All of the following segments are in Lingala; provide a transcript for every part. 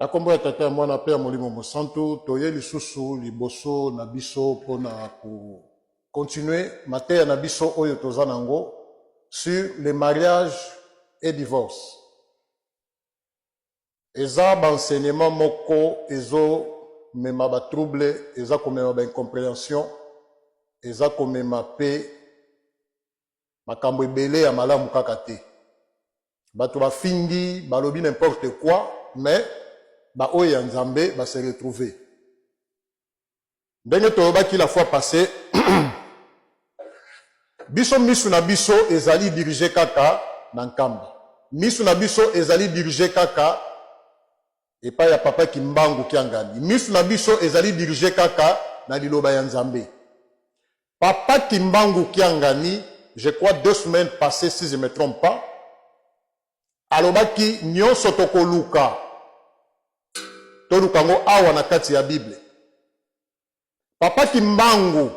Na nkombo ya Tata, ya Mwana mpe ya Molimo Mosantu, toye lisusu liboso na biso mpo na ko continuer mateya na biso oyo toza nango sur le mariage et divorce. Eza ba enseignement moko ezo mema ba trouble, eza komema ba incomprehension, eza komema pe makambo ebele ya malamu kaka te. Bato bafingi, balobi n'importe quoi, mais ba oyo ya Nzambe ba se retrouver. Ndenge tolobaki la fois passée, biso misu na biso ezali dirige kaka na Nkamba. Misu na biso ezali dirige kaka epai ya Papa Kimbangu Kiangani. Misu na biso ezali dirige kaka na liloba ya Nzambe. Papa Kimbangu Kiangani, je crois 2 semaines passées si je me trompe pas, alobaki nyonso tokoluka, toluka yango awa na kati ya Bible. Papa Kimbangu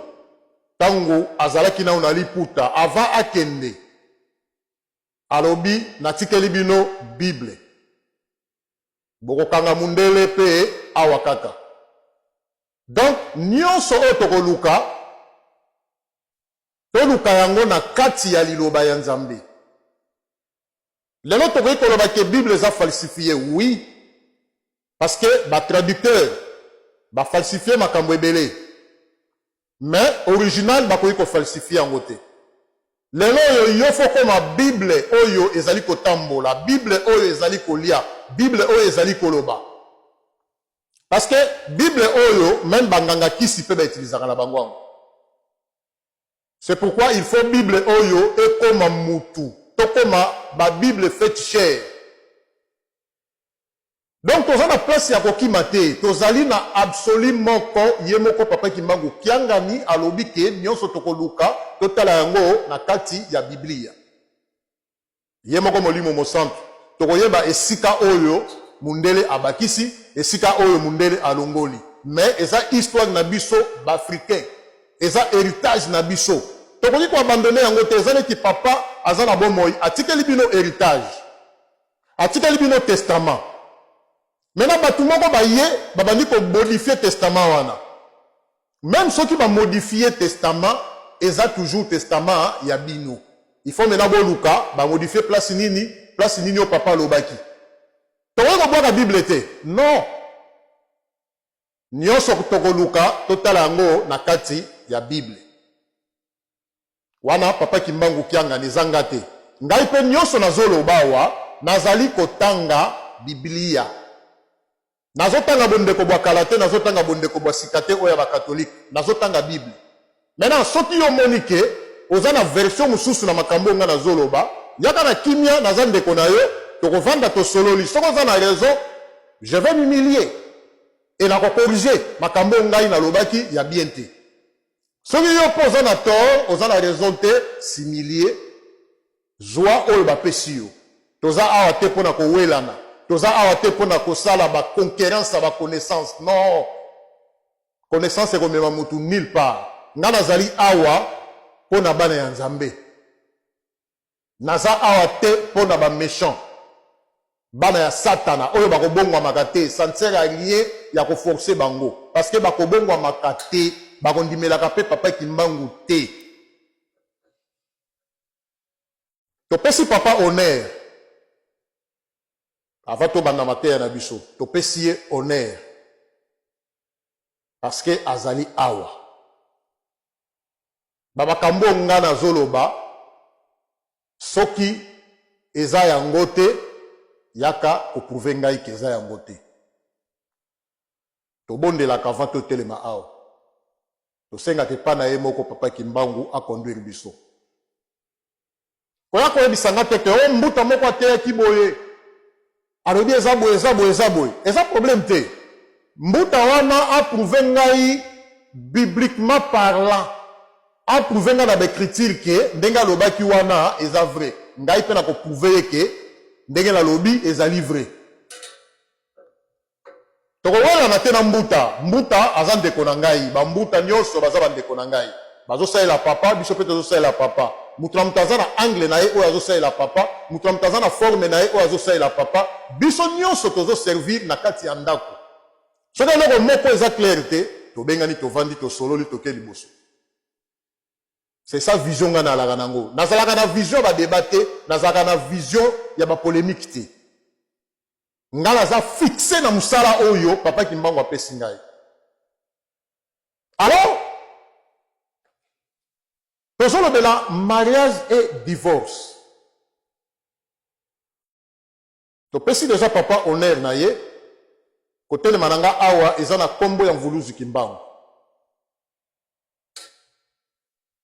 tango azalaki nao na liputa avant akende, alobi natikeli bino Bible, bokokanga mundele pe awa kaka. Donc nionso oyo tokoluka, toluka yango na kati ya liloba ya Nzambe. Lelo tokoki koloba ke Bible eza falsifie, oui, parce que ba traducteurs ba falsifie makambo ebele, mais original bakoki ko falsifie yango te. Lelo oyo yo faut okoma Bible oyo ezali kotambola, Bible oyo ezali kolia, Bible oyo ezali koloba. Parce que Bible oyo meme ba nganga kisi pe ba utilisaka na bango yango. C'est pourquoi il faut Bible oyo ekoma mutu, tokoma ba Bible faite chair. Donc toza na place ya kokima te, tozali na absolu moko, ye moko Papa Kimbangu Kiangani alobi ke nionso tokoluka totala yango na kati ya Biblia. Ye moko Molimo Mosantu. Tokoyeba esika oyo mundele abakisi, esika oyo mundele alongoli. Mais eza histoire na biso b'africains. Eza heritage na biso. Tokoki ko abandonner yango te. Eza neti papa aza na bomoi, atikeli bino heritage. Atikeli bino testament. Maintenant batu moko baye, babandi ko modifier testament wana. Meme soki ba modifier testament, eza toujours testament ya bino. Il faut maintenant boluka ba modifier place nini, place nini oyo papa alobaki. Tokoki kobwaka Bible te. Non! Nionso tokoluka totala yango na kati ya Bible. Wana papa Kimbangu Kiangani eza nga te. Ngai pe nionso nazoloba awa nazali kotanga Biblia. Nazo tanga bondeko bwa kala te, nazo tanga bondeko bwa sika te oyo ya ba catholique. Nazo tanga bible. Maintenant soki yo omoni que oza na version mosusu na makambo oyo nga nazo loba, yaka na kimia, naza ndeko na yo, Tokovanda, tosololi. Soki oza na raison, je vais m'humilier et nakocorriger makambo oyo ngai nalobaki ya bien te. Soki yo mpe oza na tort, oza na raison te, s'humilier, zwa oyo bapesi yo. Toza awa te mpo na kowelana, toza awa te mpo na kosala ba conquérance ya ba connaissance. Non, connaissance ekomema mutu nulle part. Nga nazali awa mpo na bana ya Nzambe. Naza awa te mpo na ba mechants, bana ya satana oyo bakobongwamaka te. Ça ne sert à rien ya ko forcer bango parce que bakobongwamaka te, bakondimelaka mpe Papa Kimbangu te. Topesi Papa honneur avant tobanda mateya na biso, topesi ye honneur parce que azali awa. Ba makambo oyo nga nazoloba soki eza yango te, yaka ko prouver ngai ke eza yango te. Tobondelaka avant totelema awa, tosengaka epa na ye moko Papa Kimbangu a conduire biso. Koya koyebisa nga te ke o mbuta moko ateyaki boye, alobi eza boye, eza boye, eza boye, eza problème te. Mbuta wana a prouver ngai bibliquement parlant, a prouver ngai na ba écriture ke ndenge alobaki wana eza vrai. Ngai pe nako prouver ye ke ndenge nalobi ezali vrai. Tokowelana te na mbuta. Mbuta aza ndeko na ngai. Ba mbuta nionso baza ba ndeko na ngai. Bazosalela papa, biso pe tozosalela papa. Moto na moto aza na angle na ye oyo azosalela papa, moto na moto aza na forme na ye oyo azosalela papa. Biso nionso tozo servir na kati ya ndako. Soki eloko moko eza clair te, tobengani, tovandi, tosololi, toke liboso. C'est ça vision nga nalaka nango. Nazalaka na vision ya ba debat te, nazalaka na vision ya ba polemique te. Nga naza fixe na musala oyo Papa Kimbangu apesi ngai. Alors, tozolobela mariage et divorce. Topesi dejà papa honneur na ye, kotelema na nga awa eza na kombo ya Mvuluzi Kimbangu.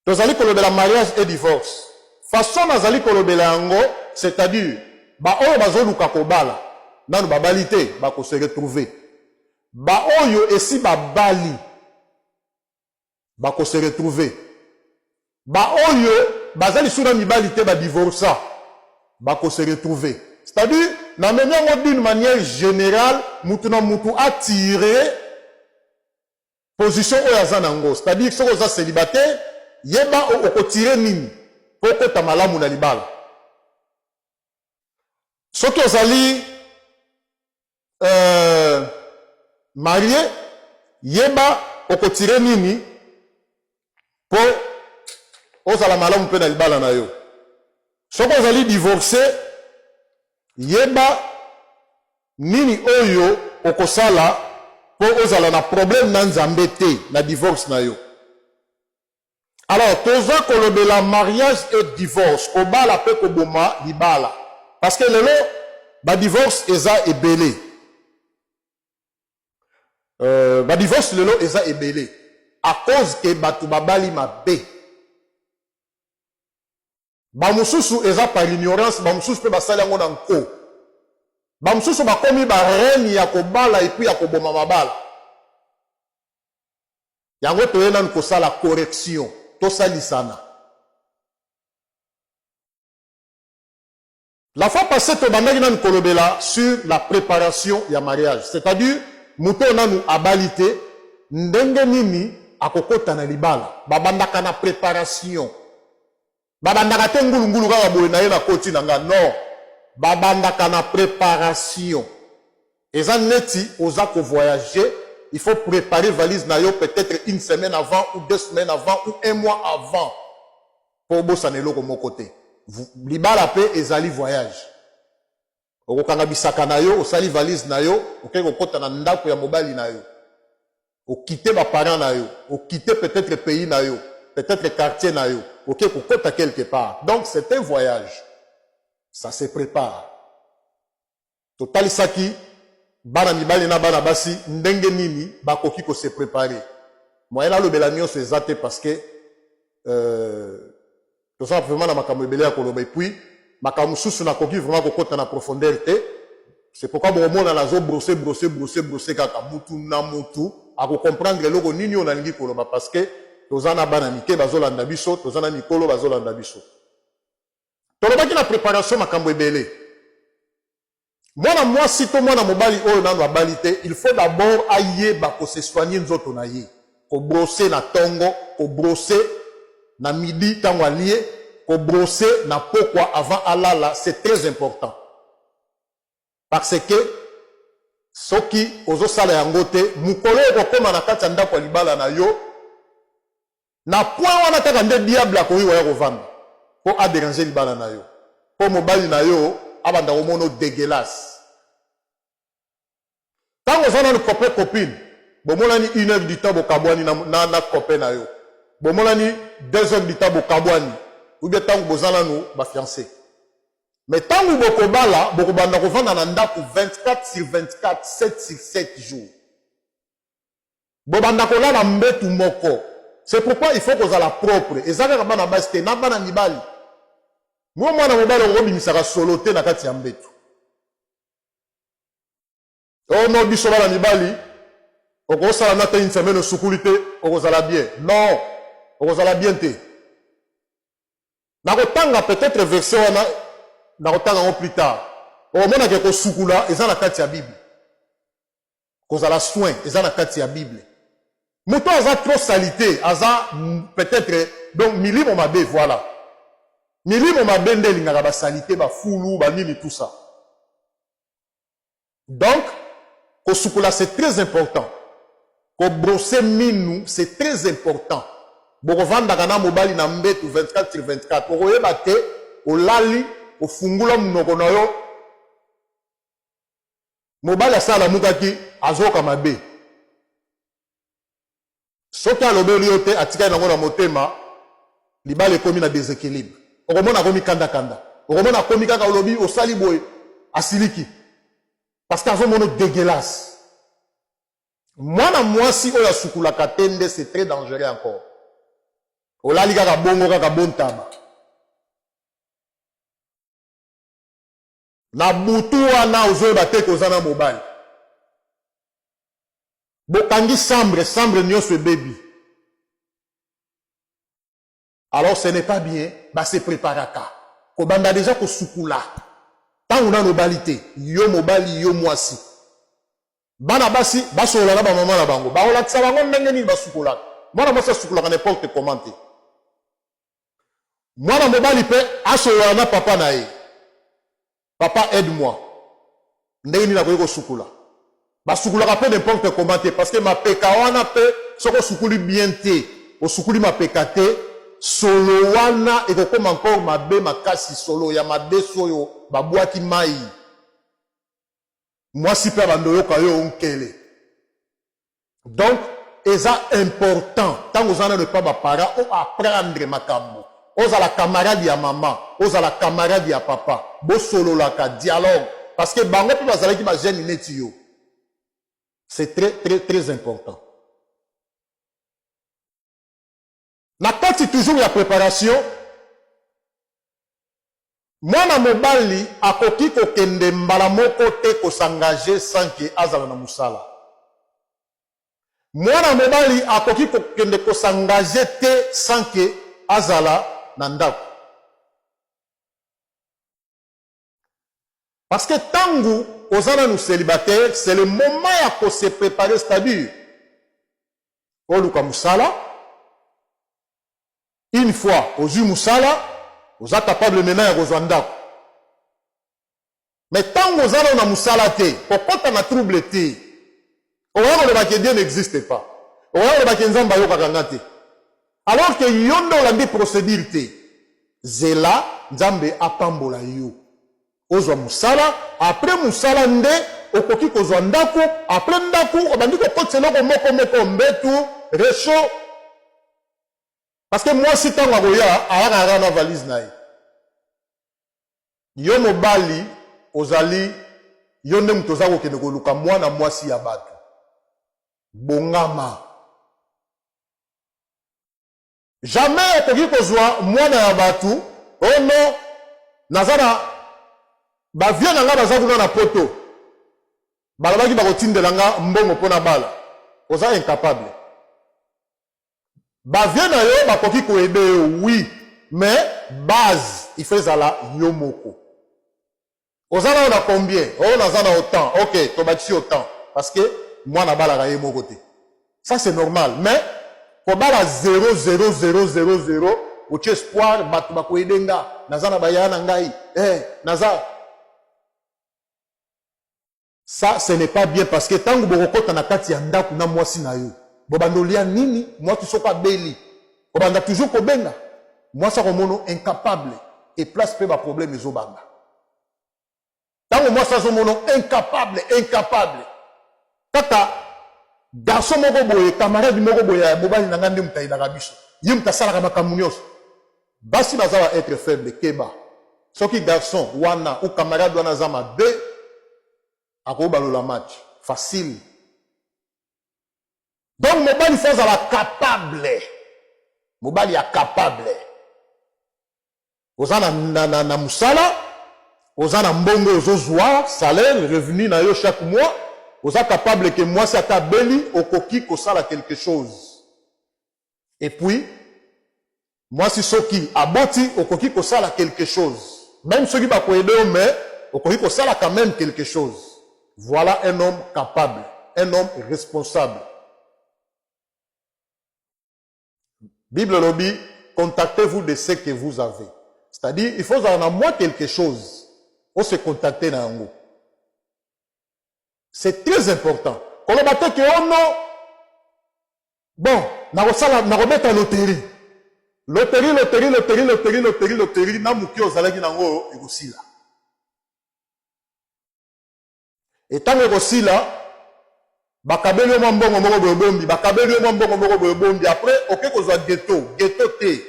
Tozali kolobela mariage et divorce. Façon nazali kolobela yango, c'est-à-dire ba oyo bazoluka kobala, nanu babali te, bako se retrouver. Ba oyo esi babali, bako se retrouver. Ba oyo baza lisusu na mibali te, ba divorca, bako se retrouver. C'est-à-dire namemi yango d'une manière generale, mutu na mutu a tirer position oyo aza na yango. C'est-à-dire soki oza celibataire, yeba oko tirer nini po okota malamu na libala. Soki ozali marie, yeba oko tirer nini po ozala malamu pe na libala na yo. Soki ozali divorce, yeba nini oyo okosala po ozala na problème na Nzambe te na divorce na yo. Alors toza kolobela mariage et divorce, kobala pe koboma libala. Parce que lelo ba divorce eza ebele. Ba divorce lelo eza ebele à cause que batu babali mabe. Ba mosusu eza par ignorance, ba mosusu pe basali yango na nko. Ba mosusu bakomi ba reine ya kobala et puis ya koboma mabala. Yango toye nanu kosala correction, tosalisana. La fois passee tobandaki nanu kolobela sur la preparation ya mariage, c'est-à-dire moto oyo nanu abali te ndenge nini akokota na libala. Babandaka na preparation. Babandaka te ngulu ngulu kaka boye naye nakoti na nga, non. Babandaka na preparation. Eza neti oza ko voyager, il faut preparer valise na yo peut-etre une semaine avant ou deux semaines avant ou un mois avant. Po obosana eloko moko te. Libala pe ezali voyage. Okokanga bisaka na yo, osali valise na yo, okei kokota na ndako ya mobali na yo. Okite ba parents na yo, okite peut-etre pays na yo, peut-etre quartier na yo, okei kokota quelque part. Donc c'est un voyage. Ça se prepare. Totalisaki bana mibali na bana basi ndenge nini bakoki ko se preparer. Moyen nalobela nionso eza te parce que toza vraiment na makambo ebele ya koloba et puis Makambo mosusu nakoki vraiment kokota na profondeur te. C'est pourquoi bokomona nazo brosser, brosser, brosser, brosser kaka. Mutu na mutu ako comprendre eloko nini oyo nalingi koloba parce que toza na bana mike bazolanda biso, toza na mikolo bazolanda biso. Tolobaki na preparation makambo ebele. Mwana mwasi to mwana mobali oyo nanu abali te, il faut d'abord ayeba ko se soigner nzoto na ye. Ko brosser na tongo, ko brosser na midi tango alie, ko brosser na pokwa avant alala, c'est très important. Parce que soki ozo sala yango te, mukolo okokoma na kati ya ndako ya libala na yo, Na point wana kaka nde diable akoki koya kovanda po a deranger libala na yo, po mobali na yo abanda komona yo degueulasse. Tango oza nanu copain copine, bomonani une heure du temps bokabwani na, na, na copain na yo, bomonani 2 heures du temps bokabwani, ou bien tango boza nanu ba fiances. Mais tango bokobala, bokobanda kovanda na ndaku 24 sur 24, 7 sur 7 jours. Bobanda kolala mbetu moko. C'est pourquoi il faut kozala propre. Eza kaka bana basi te, na bana mibali. Mwa mwana mobali okobimisaka solo te na kati ya mbetu. Oh non, biso bana mibali okosala na te une semaine osukuli te, okozala bien. Non, okozala bien te. Nakotanga peut-être verset wana, nakotanga yango plus tard. Okomona ke kosukula eza na kati ya Bible. Kozala soin eza na kati ya bible. Moto aza trop salite aza peut-etre donc milimo mabe voilà. Milimo mabe nde elingaka ba salite ba fulu ba nini tout ça. Donc kosukola c'est très important. Ko brosser minu c'est très important. Bokovandaka na mobali na mbetu 24 sur 24 okoyeba te olali ofungula munoko na yo. Mobali asi alamukaki azoyoka mabe. Soki alobeli yo te atikali nango na motema, libala ekomi na desequilibre. Okomona akomi kanda kanda. Okomona akomi kaka olobi osali boye asiliki. Parce que azomona degueulasse. Mwana mwasi oyo asukulaka te nde c'est très dangereux encore. Olali kaka bongo kaka bontaba. Na butu wana ozoyeba te ke oza na mobali. Bokangi chambre, chambre nionso ebebi. Alors ce n'est pas bien, ba se preparaka. Kobanda dejà kosukula tango nanu obali te, yo mobali, yo mwasi. Bana basi basolola na ba mama na bango, bakolakisa bango ndenge nini basukolaka. Mwana mwasi asukolaka n'importe comment te. Mwana mobali pe asolola na papa na ye. Papa aide moi. Ndenge nini nakoki kosukula? Basukulaka pe n'importe comment te parce que mapeka wana pe soki osukuli bien te, osukuli mapeka te, solo wana ekokoma encore mabe makasi, solo ya madesu oyo babwaki mayi. Mwasi pe abanda oyoka yo nkele. Donc eza important tango oza nanu epa ba parents o apprendre makambo. Ozala camarade ya maman, ozala camarade ya papa, bosololaka, dialogue parce que bango pe bazalaki ba jeunes neti yo. C'est très très très important. Na kati toujours ya preparation, mwana mobali akoki kokende mbala moko te ko s'engager sans que azala na musala. Mwana mobali akoki kokende ko s'engager te sans que azala na ndaku. Parce que tangu oza nanu celibataire, c'est le moment ya ko se preparer, c'est-à-dire oluka musala, une fois ozui musala, oza capable maintenant ya kozua ndaku. Mais tangu oza nanu na musala te, kokota na trouble te. Okoya koloba que Dieu n'existe pas. Okoya koloba que Nzambe ayokaka nga te. Alors que yo nde olandi procedure te. Zela Nzambe apambola yo. Ozwa musala, après musala nde okoki kozwa ndaku, après ndaku obandi kokotisa eloko moko moko, mbetu, rechaud. Parce que mwasi tango akoya, ayaka kaka na valise na ye. Yo mobali ozali yo nde moto oza kokende koluka mwana mwasi ya bato. Bongama. Jamais okoki kozwa mwana ya bato, oh non, Naza na ba vieux na nga baza kuna na poto. Balobaki bakotindela nga mbongo mpo nabala. Oza incapable. Ba vieux na yo bakoki ko aider yo oui, mais base il faut ezala yo moko. Oza nao na combien? Oh naza na autant. Ok, tobakisi autant parce que mwana abalaka ye moko te. Ça c'est normal, mais kobala 0 0 0 0 0 otie espoir bato bako aider nga, naza na ba yaya na ngai, eh naza. Ça ce n'est pas bien parce que tangu bokokota na kati ya ndaku na mwasi na yo bobanda olia nini mwasi soki abeli obanda toujours kobenga mwasi akomono incapable et place pe ba problème ezobanda tango mwasi azomono incapable incapable kaka garçon moko boye camarade moko boye ya mobali na ngai nde moto ayedaka biso ye moto asalaka makambo nyonso Basi baza ba etre faible keba soki garçon wana ou camarade wana aza mabe ako balola match facile donc mobali faut azala capable mobali ya capable oza na, na, na, na musala oza na mbongo ozozwa salaire revenu na yo chaque mois oza capable ke mwasi ata abeli okoki kosala quelque chose. Et puis mwasi soki aboti okoki kosala quelque chose meme soki bako aider yo mais okoki kosala quand meme quelque chose voila un homme capable un homme responsable bible elobi contactez vous de ce que vous avez c'est à dire il faut ozala na mwa quelque chose o se contacter na yango. C'est très important koloba te ke oh non bon nakosala nakobeta loterie loterie loterie loterie loterie loterie loterie na moke ozalaki nango ekosila etango ekosila bakabeli yo mwa mbongo moko boye obombi bakabeli yo mwa mbongo moko boye obombi après oke kozwa ghetto ghetto te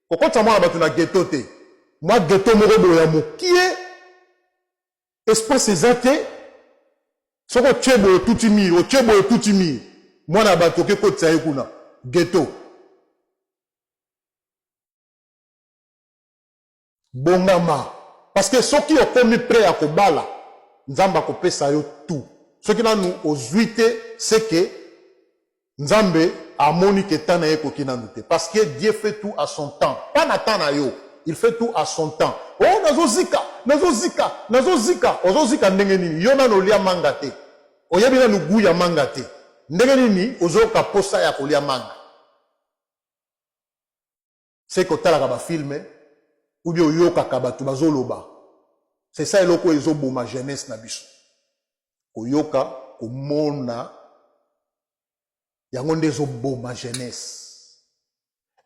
kokotisa mwana bato na ghetto te mwa ghetto moko boye ya mokie. Espace eza te soki otie boye otuti mur otie boye otuti mur mwana ya batu oke kotisa ye kuna ghetto. Bongama parce que soki okomi pret ya kobala nzambe akopesa yo tout soki nanu ozui te ce que Nzambe amoni que temps naye ekoki nanu te parce que Dieu fait tout à son temps pas na temps na yo il fait tout à son temps oh nazo zika nazo zika nazo zika ozo zika ndenge nini yo nanu olia manga te oyebi nanu gout ya manga te ndenge nini ozo yoka posa ya kolia manga c'est que otalaka ba film ou bien oyokaka batu bazo loba c'est ça eloko oyo ezo boma jeunesse na biso koyoka komona yango nde ezo boma jeunesse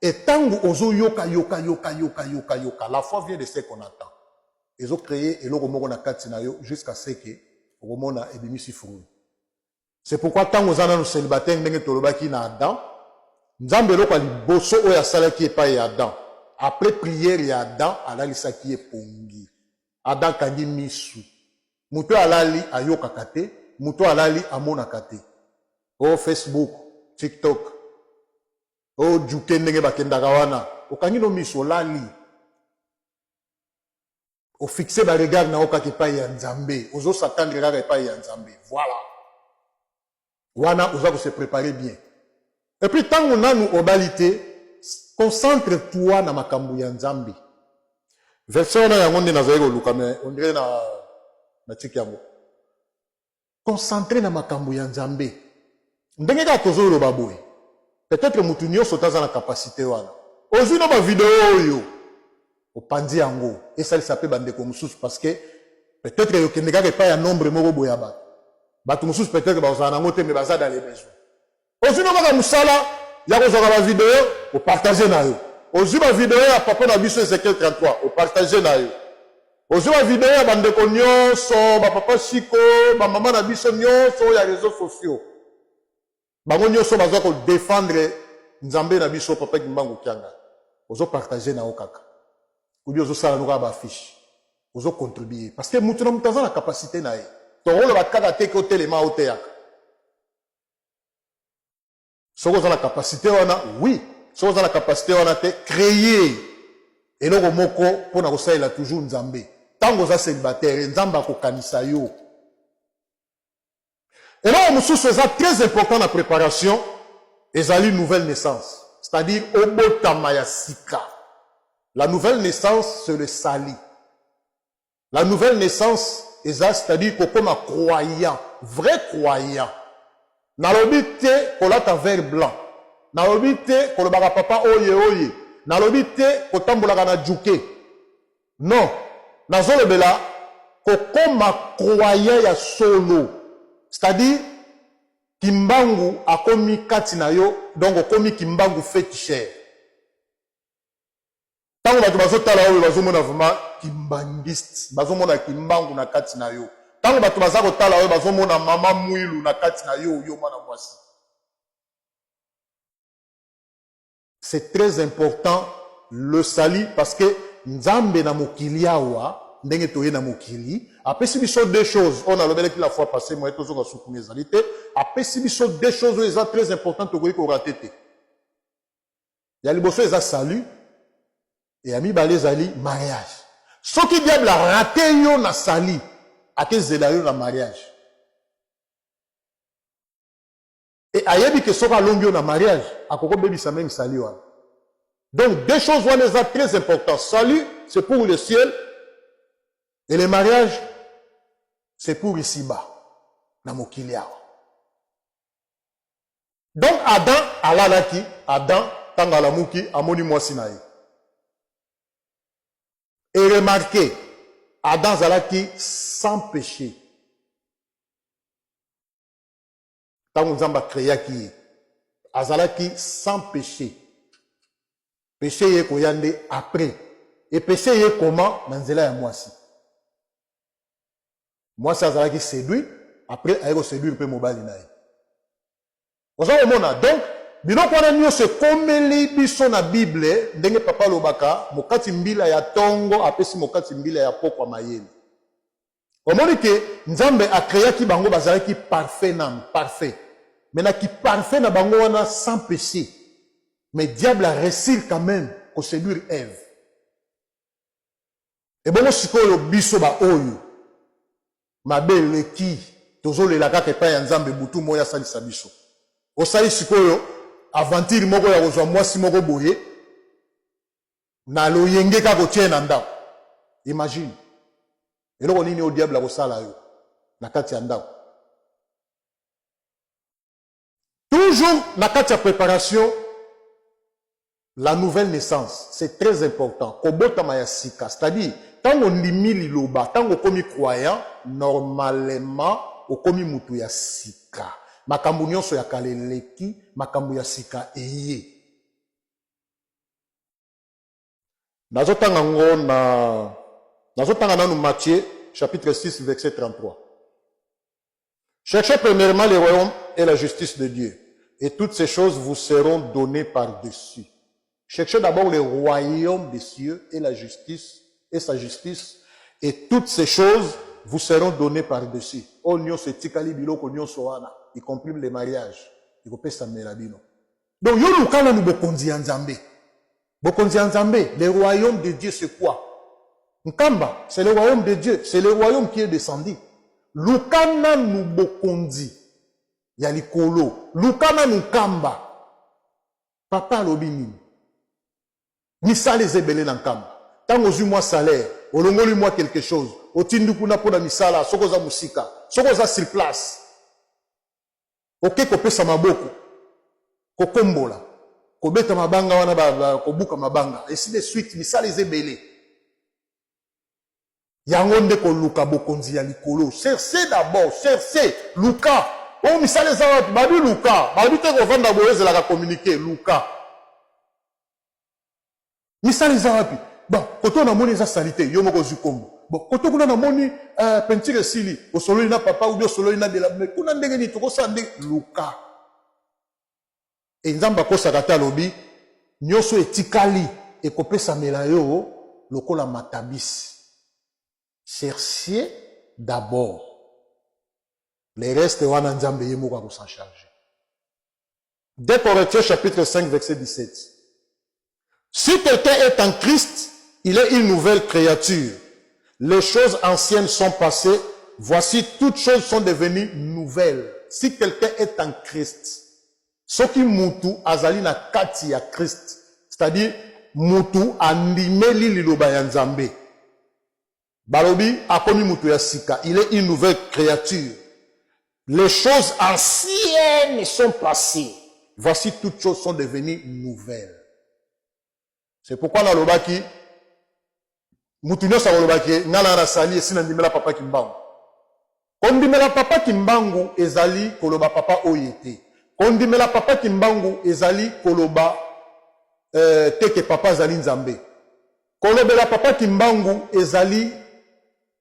et tango ozo yoka yoka yoka yoka yoka yoka la foi vient de ce qu'on attend ezo créer eloko moko na kati na yo jusqu'à ce que okomona ebimisi fruit. C'est pourquoi tango oza nanu celibataire ndenge tolobaki na Adam, Nzambe eloko ya liboso oyo asalaki epai ya Adam, après prière ya Adam alalisaki ye pongi. Adam akangi misu. Moto oyo alali ayokaka te, moto oyo alali amonaka te. Oh Facebook, TikTok, oh Djuke ndenge bakendaka wana, okangi no misu olali. O fixer ba regard na yo kaka epayi ya Nzambe, ozo s'attendre kaka epayi ya Nzambe. Voilà. Wana oza ko se preparer bien. Et puis tango nanu obali te, concentre toi na makambo ya Nzambe. Verset wana yango nde nazali koluka mais on dirait na natiki yango. Concentre na makambo ya Nzambe. Ndenge kaka tozo loba boye, peut-etre mutu nionso te aza na capacite wana. Ozui no ba video oyo, opanzi yango, esalisa pe ba ndeko mosusu parce que peut-etre ekokende kaka epai ya nombre moko boye ya batu. Batu mosusu peut-etre bakozala na yango te mais baza dans les besoins. Ozui no kaka musala ya kozwaka ba video o partager na yo. Ozui ba video ya papa na biso Ezechiel 33 o partager na yo. Ozui ba video ya ba ndeko nionso, ba papa Chico, ba mama na biso nionso ya reseaux sociaux. Bango nionso baza ko defendre Nzambe na biso papa Kimbangu Kiangani. Ozo partager na yo kaka. Ou bien ozo sala no kaka ba affiches. Ozo contribuer parce que mutu na mutu aza na capacite na ye. Tokoloba kaka te ke otelema oteyaka. Soki oza na capacite wana, oui. Soki oza na capacite wana te, créer. Eloko moko mpo na kosalela toujours Nzambe. Ntango oza celibataire, Nzambe akokanisa yo. Eloko mosusu eza très important na preparation ezali nouvelle naissance, c'est-à-dire obotama ya sika. La nouvelle naissance c'est le salut. La nouvelle naissance eza c'est-à-dire kokoma croyant, vrai croyant. Nalobi te kolata vert blanc, nalobi te kolobaka papa oye oye, nalobi te kotambolaka na djuke. Non, nazolobela kokoma croyant ya solo, c'est-à-dire Kimbangu akomi kati na yo, donc okomi Kimbangu feticheur. Tango bato bazotala oyo bazomona vraiment kimbangiste, bazomona Kimbangu na kati na yo. Tango bato baza kotala oyo bazomona mama Mwilu na kati na yo, yo mwana mwasi. C'est très important le salut parce que Nzambe na mokili awa ndenge toye na mokili apesi biso deux choses oyo nalobelaki la fois passée moye tozonga sukuna ezali te apesi biso deux choses oyo eza très important tokoki korate te ya liboso eza salut e ya mibale ezali mariage soki diable arate yo na salut akezela yo na mariage Et ayebi que soki alongi yo na mariage, akoki kobebisa meme salut wana. Donc deux choses wana eza très important. Salut, c'est pour le ciel et le mariage, c'est pour ici-bas, na mokili awa. Donc Adam alalaki, Adam ntango alamuki amoni mwasi na ye. Et remarquez, Adam azalaki sans péché. Tango Nzambe a creaki ye, azalaki sans peche. Peche eye koya nde après. Et peche eye comment? Na nzela ya mwasi. Mwasi azalaki seduit, après aye ko seduire pe mobali na ye. Oza komona? Donc, biloko wana nyonso ekomeli biso na Bible, ndenge papa alobaka, mokati mbila ya tongo apesi mokati mbila ya pokwa mayele. Omoni ke Nzambe a creaki bango bazalaki parfait nanu, parfait. Mais na ki parfait na bango wana sans peche. Mais diable a reussir quand meme ko seduire Eve. Ebongo sikoyo biso ba oyo mabe eleki tozolela kaka epai ya Nzambe butu moyi asalisa biso. Osali sikoyo aventure moko ya kozwa mwasi moko boye na loyenge kaka otie ye na ndako. Imagine eloko nini oyo diable akosala yo na kati ya ndako. Toujours na kati ya preparation, la nouvelle naissance, c'est très important. Kobotama ya sika, c'est-à-dire tango ondimi liloba, tango okomi croyant, normalement okomi mutu ya sika. Makambo nyonso ya kala eleki, makambo ya sika eye. Nazotanga ngo na nazotanga nanu Matthieu chapitre 6 verset 33. Cherchez premièrement le royaume et la justice de Dieu, et toutes ces choses vous seront données par-dessus. Cherchez d'abord le royaume des cieux et la justice et sa justice, et toutes ces choses vous seront données par-dessus. Oyo nyonso etikali biloko nyonso wana, y compris le mariage, ekopesamela bino. Donc yo luka nanu bokonzi ya Nzambe. Bokonzi ya Nzambe, le royaume de Dieu c'est quoi? Nkamba, c'est le royaume de Dieu, c'est le royaume qui est descendu. Luka nanu bokonzi ya likolo, luka nanu Nkamba. Papa alobi nini? Misala eza ebele na Nkamba. Tango ozwi mwa salaire, olongoli mwa quelque chose, otindi kuna mpo na misala, soki oza mosika, soki oza sur place. Oke kopesa maboko, kokombola, kobeta mabanga wana ba, ba, kobuka mabanga, ainsi de suite. Misala eza ebele. Yango nde koluka bokonzi ya likolo. Cherchez d'abord, cherchez, luka. Oyo misala eza wapi? Babi luka. Balobi te kovanda boye ozelaka communiquer, luka. Misala eza wapi? Bon, kote oyo namoni eza salite, yo moko ozwi kombo. Bon, kote kuna namoni euh, peinture esili, osololi na papa ou bien osololi na dela, mais kuna ndenge nini tokosala ndenge luka. E Nzambe akosaka te, alobi nyonso etikali ekopesamela yo lokola matabisi. Cherchez d'abord. Le reste wana Nzambe ye moko ako s'en charger. 2 Corinthiens chapitre 5 verset 17. Si quelqu'un est en Christ, Il est une nouvelle créature. Les choses anciennes sont passées. Voici, toutes choses sont devenues nouvelles. Si quelqu'un est en Christ, soki mutu azali na kati ya Christ, c'est-à-dire mutu andimeli liloba ya Nzambe, balobi akomi mutu ya sika, il est une nouvelle créature. Les choses anciennes sont passées. Voici, toutes choses sont devenues nouvelles. C'est pourquoi nalobaki mutu nyonso akolobaki nga na nasali esi nandimela Papa Kimbangu. Kondimela Papa Kimbangu ezali koloba papa oyo te. Kondimela Papa Kimbangu ezali koloba te ke papa azali Nzambe. Kolobela Papa Kimbangu ezali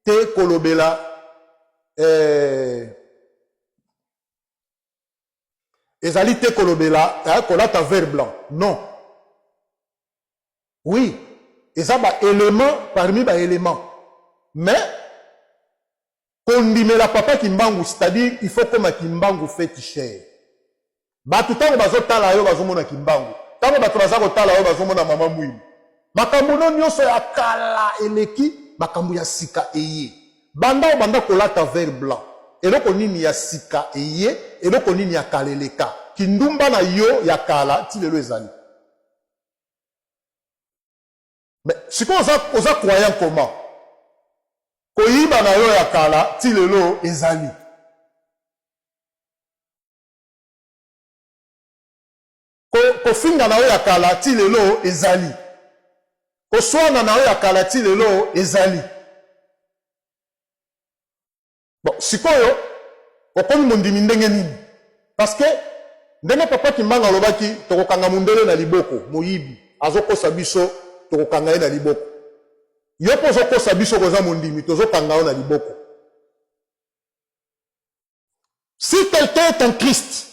te kolobela ezali te kolobela kolata vert blanc. Non. Oui, eza ba élément parmi ba éléments. Mais kondimela Papa Kimbangu, c'est-à-dire il faut koma Kimbangu féticheur. Bato ntango bazotala yo bazomona Kimbangu, ntango bato baza kotala yo bazomona Mama Mwini. Makambo no nyonso ya kala eleki, makambo ya sika eye. Banda obanda kolata vert blanc, eloko nini ya sika eye? Eloko nini ya kala eleka? Kindumba na yo ya kala ti lelo ezali. Mais sikoyo oza croyant comment? Koyiba na yo ya kala ti lelo ezali. Kofinga na yo ya kala ti lelo ezali. Koswana na yo ya kala ti lelo ezali. Bon, sikoyo okomi mondimi ndenge nini? Parce que ndenge Papa Kimbangu alobaki, tokokanga mundele na liboko, moyibi azokosa biso, tokokanga ye na liboko. Yo mpo ozokosa biso koza mondimi, tozokanga yo na liboko. Si quelqu'un est en Christ,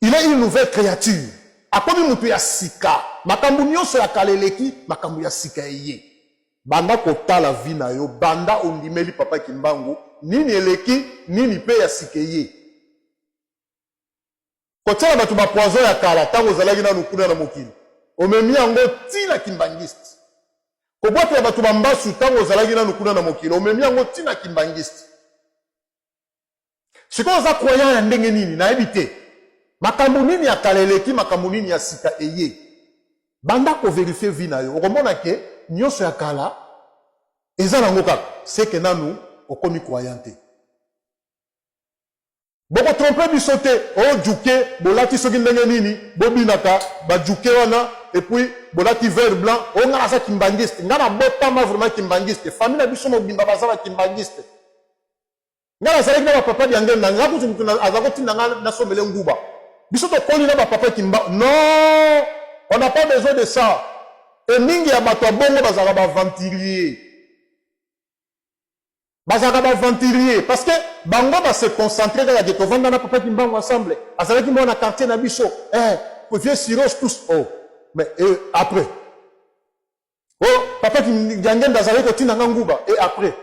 il est une nouvelle créature. Akomi mutu ya sika. Makambo nyonso ya kala eleki, makambo ya sika eye. Banda kotala vie na yo, banda ondimeli Papa Kimbangu, nini eleki, nini pe ya sika eye. Kotiela bato ba poison ya kala tango ozalaki nanu kuna na mokili, omemi yango ti na Kimbanguiste. Kobwakela bato ba mbasu tango ozalaki nanu kuna na mokili, omemi yango ti na Kimbanguiste. Sikoyo oza croyant ya ndenge nini? Nayebi te. Makambo nini ya kala eleki, makambo nini ya sika eye. Banda ko verifier vie na yo, okomona ke nyonso ya kala eza nango kaka, c'est que nanu okomi croyant te. Boko tromper biso te, oh djuke bolati soki ndenge nini, bobinaka ba djuke wana et puis bolati vert blanc, oh nga naza kimbanguiste, nga nabotama vraiment kimbanguiste, famille na biso mobimba baza ba kimbanguiste. Nga nazalaki na ba papa Diangenda, nga kutu mutu aza kotinda nga nasombele nguba. Biso tokoli na ba papa Kimba. Non, on n'a pas besoin de ça. Et mingi ya bato ya bongo bazalaka ba aventurier. Bazalaka ba aventurier parce que bango ba se concentrer kaka ke tovanda na papa Kimbangu ensemble. Azalaki mwana quartier na biso. Eh, vieux Siros tous. Oh, mais et après oh, papa Diangenda azalaki kotinda nga nguba et après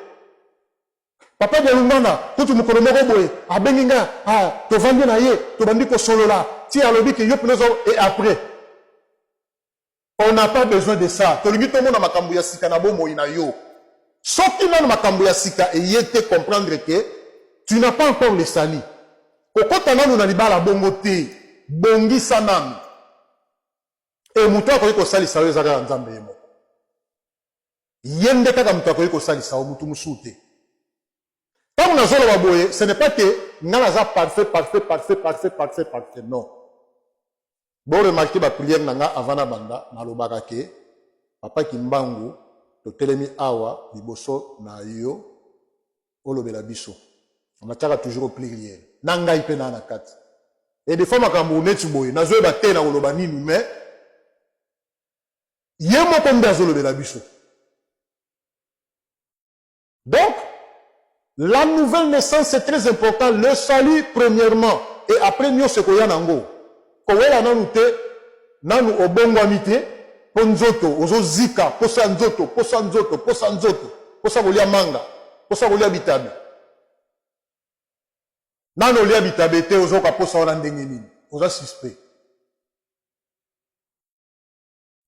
Papa Dialungana kutu mokolo moko boye abengi nga, ah, tovandi na ye, tobandi kosolola ti alobi ke yo pena oza, et après on n'a pas besoin de ça. Tolingi tomona makambo ya sika na bomoi na yo. Soki nanu makambo ya sika eye te, comprendre que tu n'as pas encore le salut. Kokota nanu na libala bongo te, bongisa nanu. Et moto akoki kosalisa yo eza kaka Nzambe ye moko. Ye nde kaka moto akoki kosalisa yo, moto mosusu te. Ntango nazoloba boye, ce n'est pas que nga naza parfait, parfait, parfait, parfait, parfait, parfait. Non. Bo remarquer ba prière na nga avant na banda, nalobaka ke Papa Kimbangu, totelemi awa liboso na yo, olobela biso. Natiaka toujours au pluriel. Na ngai pe na na kati. Et des fois makambo neti boye, nazoyeba te na koloba nini, mais ye moko nde azolobela biso. Donc la nouvelle naissance, c'est très important. Le salut premièrement et après nyonso ekoya nango. Kowela nanu te, nanu obongwami te, mpo nzoto ozozika, posa nzoto, posa nzoto, posa nzoto, posa kolia manga, posa kolia bitabe. Nanu olia bitabe te, ozoka posa wana ndenge nini? Oza suspect.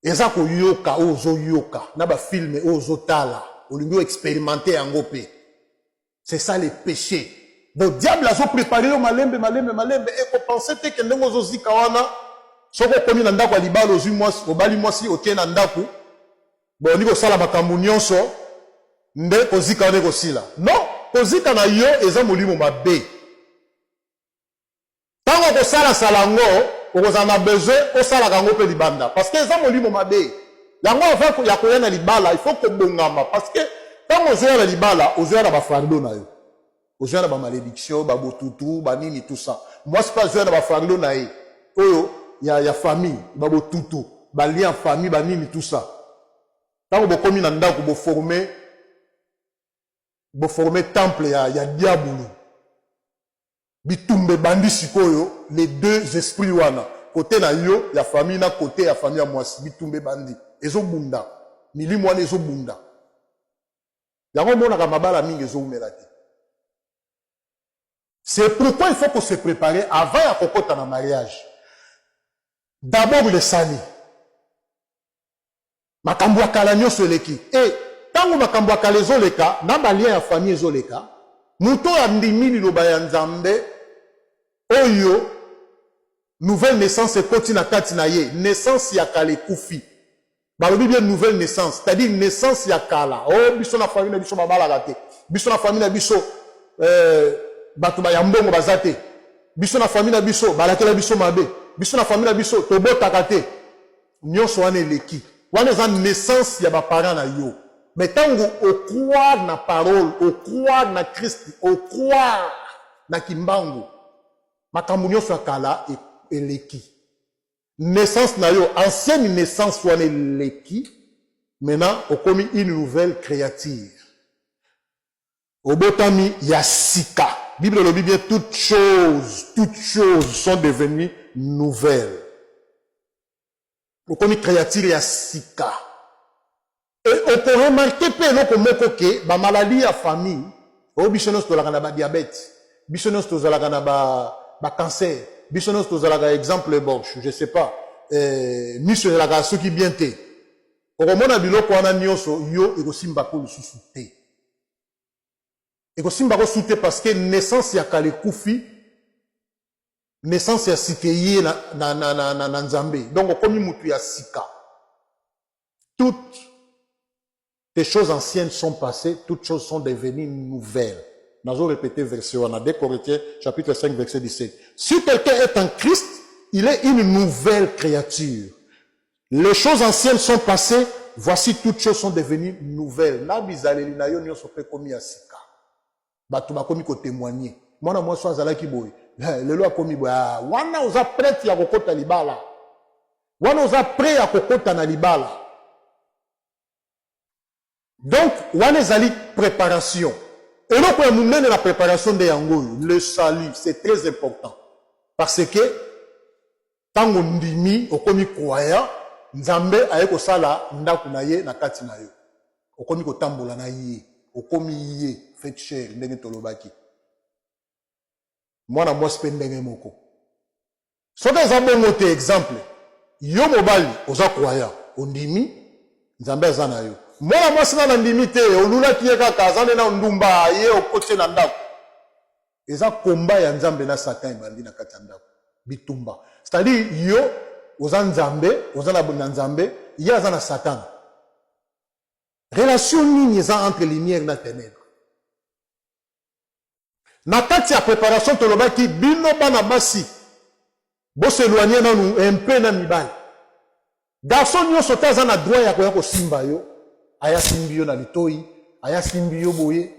Eza koyoka oyo ozoyoka na ba film oyo ozotala, olingi o experimenter yango pe. C'est ça le péché. Donc diable azo préparer yo malembe malembe malembe et ko penser te que ndenge ozozika wana soki okomi na ndako ya libala ozwi mwasi obali mwasi otie na ndako boni kosala makambo nyonso nde kozika wana ekosila. Non, kozika na yo eza molimo mabe. Tango okosalasala yango, okozala na besoin osalaka yango mpe libanda parce que eza molimo mabe. Yango avant ya koya na libala, il faut kobongama parce que tango ozoya na libala, ozoya na ba fardeau na yo. Ozoya na ba malediction, ba botutu, ba nini tout ça. Mwasi mpe azoya na ba fardeau na ye oyo ya, ya famille, ba botutu, ba lien famille, ba nini tout ça. Tango bokomi na ndako, bo former bo former temple ya, ya diabulu. Bitumba ebandi sikoyo les deux esprits wana cote na yo ya famille na cote ya famille ya mwasi bitumba ebandi ezo bunda milimo wana ezo bunda yango omonaka mabala mingi ezo wumela te. C'est pourquoi il faut ko se preparer avant ya kokota na mariage. D'abord le salut. Makambo ya kala nionso eleki. Et tango makambo ya kala ezoleka, na ba liens ya famille ezoleka, moto oyo andimi liloba ya Nzambe, oyo nouvelle naissance ekoti na kati na ye, naissance ya kala ekufi. Balobi bien nouvelle naissance, c'est-à-dire naissance ya kala. Oh, biso na famille na biso babalaka te. Biso na famille na biso euh, bato ya mbongo baza te. Biso na famille na biso balakela biso mabe. Biso na famille na biso tobotaka te. Nionso wana eleki. Wana eza naissance ya ba parents na yo. Mais tango o croire na parole, o croire na Christ, o croire na Kimbangu, makambo nionso ya kala eleki. Naissance na yo, ancienne naissance wana eleki, maintenant okomi une nouvelle creature. Obotami ya sika. Bible elobi bien toutes choses, toutes choses sont devenues nouvelles. Okomi creature ya sika. Et oko remarquer pe eloko moko ke ba maladies ya famille, oyo biso nionso tozalaka na ba diabète, biso nionso tozalaka na ba ba cancer, biso nionso tozalaka exemple bon je sais pas eh, miso ezalaka soki bien te. Okomona biloko wana nionso yo ekosimba ko lisusu te. Ekosimba ko su te parce que naissance ya kala ekufi, naissance ya sika eye na, na, na, na, na, na Nzambe. Donc okomi mutu ya sika. Toutes tes choses anciennes sont passées, toutes choses sont devenues nouvelles. Nazo répéter verset wana, 2 Corinthiens chapitre 5 verset 17. Si quelqu'un est en Christ, il est une nouvelle créature. Les choses anciennes sont passees, voici toutes choses sont devenues nouvelles. Na bizaleli na yo nionso pe ekomi ya sika. Batu bakomi ko temoigner. Mwana mwasi oyo azalaki boye, lelo akomi boye. Ah, wana oza prete ya kokota libala. Wana oza prêt ya kokota na libala. Donc wana ezali preparation. Eloko ya munene na preparation nde yango oyo, le salut, c'est très important. Parce que tango ondimi, okomi croyant, Nzambe aye kosala ndaku na ye na kati na yo. Okomi kotambola na ye, okomi ye, fait chair ndenge tolobaki. Mwana mwasi pe ndenge moko. Soki eza bongo te, exemple, yo mobali oza croyant, ondimi Nzambe aza na yo. Mwana mwasi nanu andimi te, olulaki ye kaka, aza nde nanu ndumba, ye okoti ye na ndako. Eza combat ya Nzambe na Satan ebandi na kati ya ndako. Bitumba. C'est-à-dire yo oza Nzambe, oza na, na Nzambe, ye aza na Satana. Relation nini eza entre lumière na ténèbres? Na kati ya preparation tolobaki bino bana basi bo s'eloigner nanu un peu na mibali. Garçon nionso te aza na droit ya koya kosimba yo, aya simbi yo na litoyi, aya simbi yo boye,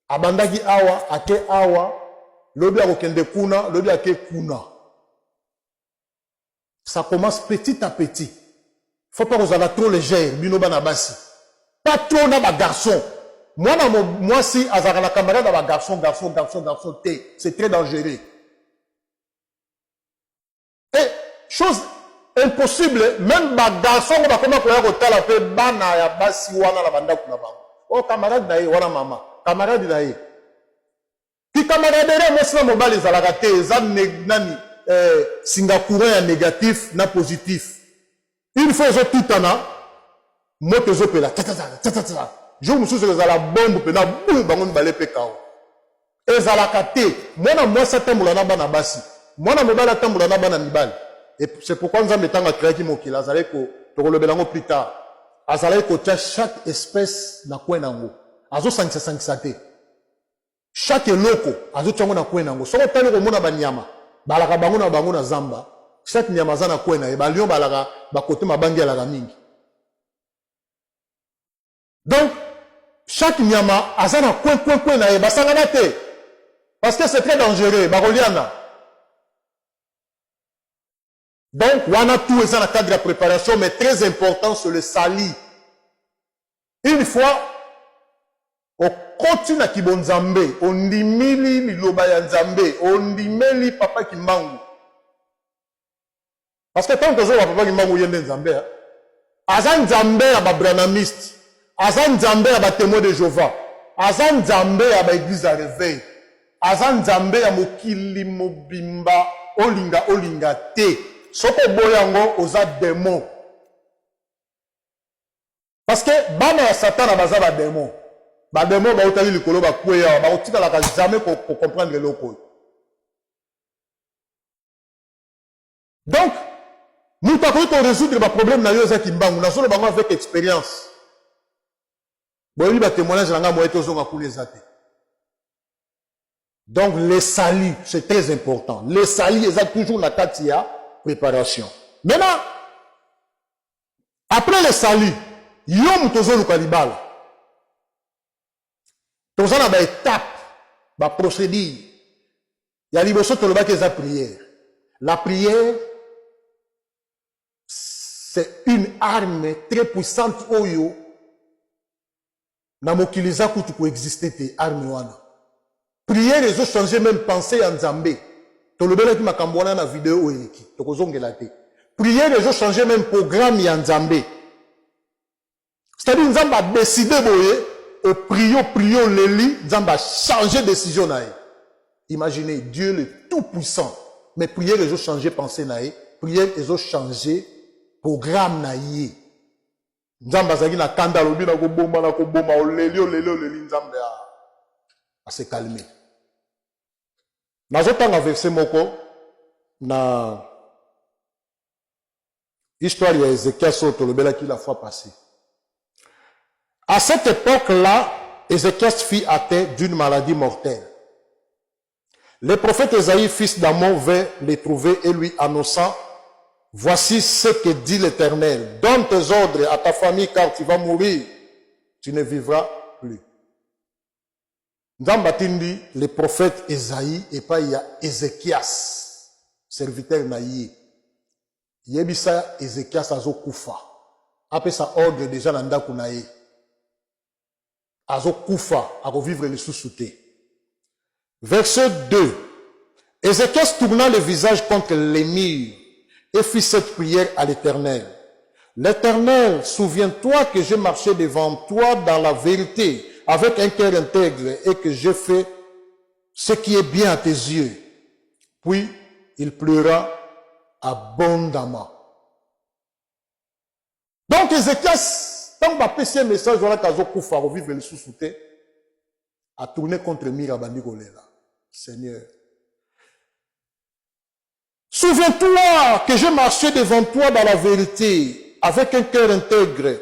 abandaki awa ake awa, lobi akokende kuna, lobi ake kuna. Ça commence petit à petit. Faut pas kozala trop légère bino bana basi. Pas trop na ba garçons. Mwana mwasi azalaka na camarade ya ba garçons, garçons, garçons, garçons te. C'est très dangereux. Et chose impossible, même ba garçons ngo bakoma koya kotala pe bana ya basi wana na bandako na bango. Oh camarade na ye wana mama, camarade na ye. Ki camaraderie ya mwasi na mobali ezalaka te, eza nani eh, singa courant ya negatif na positif. Une fois ezotutana, moto ezopela tatatata, jour mosusu ekozala bombe mpena bu bango mibale mpe kao. Ezalaka te mwana mwasi atambola na bana basi, mwana mobali atambola na bana mibali. Et c'est pourquoi Nzambe ntango akreaki mokili azalaki ko, tokolobela yango plus tard, azalaki kotia chaque espèce na coin na yango, azosangisa sangisa te. Chaque eloko azotia yango na coin na yango. Soki otali okomona ba nyama balaka bango na bango na zamba, chaque nyama aza na coin na ye. Ba lion balaka ba kote mabangi alaka mingi. Donc chaque nyama aza na coin coin coin na ye, basangana te parce que c'est très dangereux, bakoliana. Donc wana tout eza na cadre ya préparation, mais très important c'est le salut. Une fois okoti na kibonzambe, ondimili liloba ya Nzambe, ondimeli Papa Kimbangu. Parce que tant tozoloba Papa Kimbangu ye nde Nzambe, aza Nzambe ya ba branhamiste, aza Nzambe ya ba témoins de Jéhovah, aza Nzambe ya ba église ya réveil, aza Nzambe ya mokili mobimba, olinga olinga te. Soki oboyi yango oza démon. Parce que bana ya Satana baza ba démon. Ba démon bautaki likolo bakweya, bakotikalaka jamais ko comprendre eloko oyo. Donc moto akoki ko résoudre ba problème na yo eza Kimbangu. Nazoloba yango avec expérience. Boyebi ba témoignage na ngai, moye tozonga kuna eza te. Donc le salut, c'est très important. Le salut eza toujours na kati ya préparation. Maintenant, après le salut, yo moto ozoluka libala, toza na ba étape, ba procédure. Ya liboso tolobaki eza prière. La prière, c'est une arme très puissante oyo na mokili eza kutu koexiste te. Arme wana, prière, ezochanger même pensée ya Nzambe. Tolobelaki makambo wana na video oyo eleki, tokozongela te. Prière ezochanger même programme ya Nzambe, c'est-à-dire Nzambe adécider boye, oprier, oprier, oleli, Nzambe achanger décision na ye. Imaginez, Dieu le tout puissant, mais prière ezochanger pensée na ye, prière ezochanger programme na ye. Nzambe azalaki na kanda, alobi na koboma, na koboma, oleli, oleli, oleli, Nzambe ase calme. Nazotanga verset moko na histoire ya Ézéchias oyo tolobelaki la fois passée. À cette époque-là, Ézéchias fut atteint d'une maladie mortelle. Le prophète Ésaïe, fils d'Amon, vint le trouver et lui annonçant: voici ce que dit l'Éternel. Donne tes ordres à ta famille, car tu vas mourir. Tu ne vivras plus. Nzambe atindi le prophète Esaïe epai ya Ézéchias, serviteur na ye. Yebisa Ézéchias azokufa. Apesa ordre déjà na ndako na ye. Azokufa, akovivre lisusu te. Verset 2. Ézéchias tourna le visage contre les murs et fit cette prière à l'Éternel. L'Éternel, souviens-toi que j'ai marché devant toi dans la vérité, avec un cœur intègre, et que j'ai fait ce qui est bien à tes yeux. Puis il pleura abondamment. Donc Ézéchias, tant bapesi ye message wana kazokufa, akovivre lisusu te, a tourné contre mur, abandi kolela. Seigneur, souviens-toi que j'ai marché devant toi dans la vérité, avec un cœur intègre,